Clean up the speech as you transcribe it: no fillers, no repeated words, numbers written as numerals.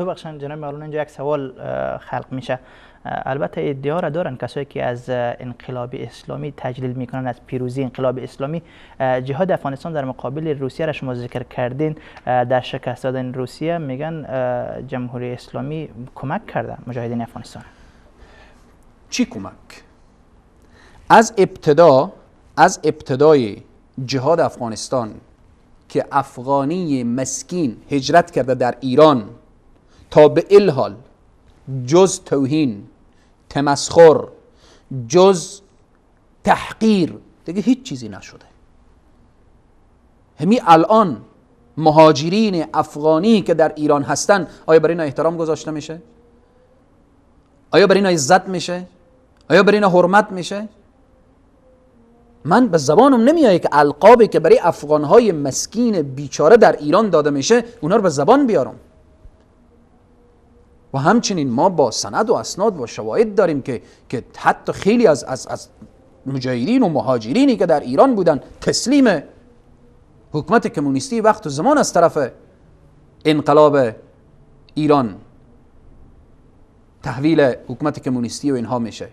ببخشید جناب مولانا، اینجا یک سوال خلق میشه. البته ادعا را دارن کسایی که از انقلاب اسلامی تجلیل میکنن، از پیروزی انقلاب اسلامی، جهاد افغانستان در مقابل روسیه را شما ذکر کردین، در شکست دادن روسیه میگن جمهوری اسلامی کمک کرده مجاهدین افغانستان. چی کمک؟ از ابتدای جهاد افغانستان که افغانی مسکین هجرت کرده در ایران تا به الحال جز توهین، تمسخر، جز تحقیر دیگه هیچ چیزی نشده. همی الان مهاجرین افغانی که در ایران هستن، آیا برای اینا احترام گذاشته میشه؟ آیا برای اینا عزت میشه؟ آیا برای اینا حرمت میشه؟ من به زبانم نمیایه که القابی که برای افغانهای مسکین بیچاره در ایران داده میشه اونا رو به زبان بیارم. و همچنین ما با سند و اسناد و شواهد داریم که حتی خیلی از مجاهدین و مهاجرینی که در ایران بودن تسلیم حکومت کمونیستی وقت و زمان از طرف انقلاب ایران تحویل حکومت کمونیستی و اینها میشه.